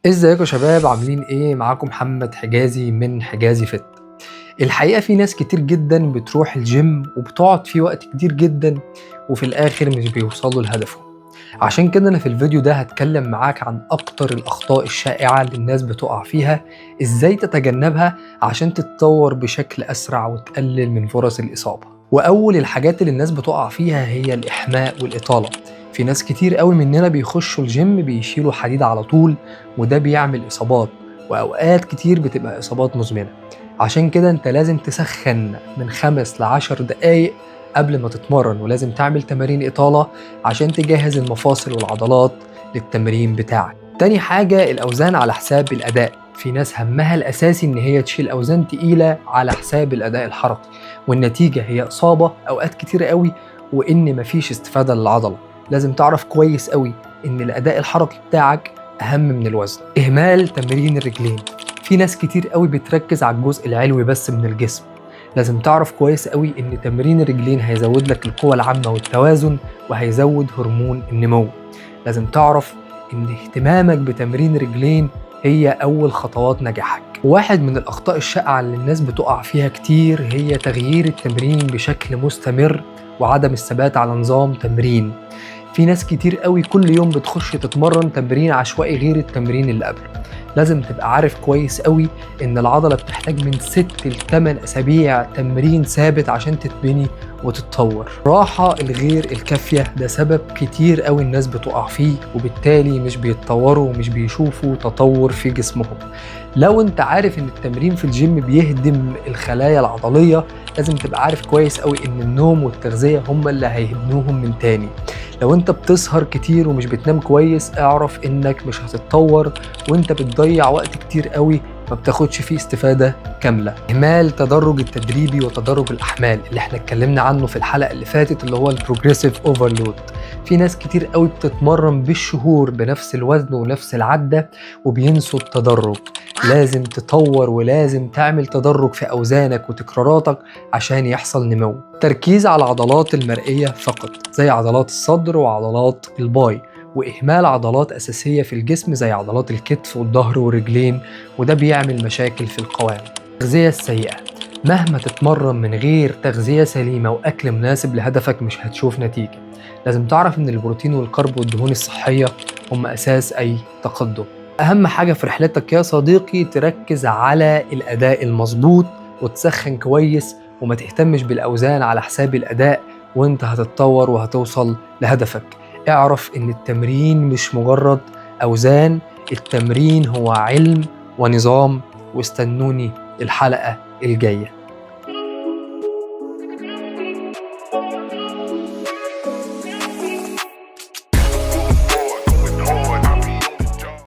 ازيكم يا شباب، عاملين ايه؟ معاكم محمد حجازي من حجازي فت. الحقيقة في ناس كتير جدا بتروح الجيم وبتقعد فيه وقت كتير جدا وفي الاخر مش بيوصلوا لهدفهم. عشان كده انا في الفيديو ده هتكلم معاك عن اكتر الاخطاء الشائعة اللي الناس بتقع فيها، ازاي تتجنبها عشان تتطور بشكل اسرع وتقلل من فرص الاصابة. واول الحاجات اللي الناس بتقع فيها هي الاحماء والاطالة. في ناس كتير قوي مننا بيخشوا الجيم بيشيلوا حديد على طول، وده بيعمل إصابات، وأوقات كتير بتبقى إصابات مزمنة. عشان كده أنت لازم تسخن من 5 ل10 دقايق قبل ما تتمرن، ولازم تعمل تمارين إطالة عشان تجهز المفاصل والعضلات للتمرين بتاعك. تاني حاجة الأوزان على حساب الأداء. في ناس همها الأساسي إن هي تشيل أوزان تقيلة على حساب الأداء الحركي، والنتيجة هي إصابة أوقات كتير قوي وإن مفيش استفادة للعضلة. لازم تعرف كويس قوي إن الأداء الحركي بتاعك أهم من الوزن. إهمال تمرين الرجلين. في ناس كتير قوي بتركز على الجزء العلوي بس من الجسم. لازم تعرف كويس قوي إن تمرين الرجلين هيزود لك القوة العامة والتوازن، وهيزود هرمون النمو. لازم تعرف إن اهتمامك بتمرين الرجلين هي أول خطوات نجاحك. واحد من الأخطاء الشائعة اللي الناس بتقع فيها كتير هي تغيير التمرين بشكل مستمر وعدم الثبات على نظام تمرين. في ناس كتير قوي كل يوم بتخش تتمرن تمرين عشوائي غير التمرين اللي قبله. لازم تبقى عارف كويس قوي إن العضلة بتحتاج من 6 ل 8 أسابيع تمرين ثابت عشان تتبني وتتطور. راحة الغير الكافية ده سبب كتير قوي الناس بتقع فيه، وبالتالي مش بيتطوروا ومش بيشوفوا تطور في جسمهم. لو انت عارف ان التمرين في الجيم بيهدم الخلايا العضلية، لازم تبقى عارف كويس قوي ان النوم والتغذية هم اللي هيبنوهم من تاني. لو انت بتسهر كتير ومش بتنام كويس، اعرف انك مش هتتطور وانت بتضيع وقت كتير قوي ما بتاخدش فيه استفادة كاملة. اهمال تدرج التدريبي وتدرج الاحمال اللي احنا اتكلمنا عنه في الحلقة اللي فاتت اللي هو ال progressive overload. في ناس كتير قوي بتتمرن بالشهور بنفس الوزن ونفس العدة وبينسوا التدرج. لازم تطور ولازم تعمل تدرج في أوزانك وتكراراتك عشان يحصل نمو. تركيز على العضلات المرئية فقط زي عضلات الصدر وعضلات ال bi، وإهمال عضلات أساسية في الجسم زي عضلات الكتف والظهر والرجلين، وده بيعمل مشاكل في القوام. التغذية السيئة. مهما تتمرن من غير تغذية سليمة وأكل مناسب لهدفك مش هتشوف نتيجة. لازم تعرف إن البروتين وال carb والدهون الصحية هم أساس أي تقدم. أهم حاجة في رحلتك يا صديقي تركز على الأداء المظبوط وتسخن كويس وما تهتمش بالأوزان على حساب الأداء، وانت هتتطور وهتوصل لهدفك. اعرف إن التمرين مش مجرد أوزان، التمرين هو علم ونظام. واستنوني الحلقة الجاية.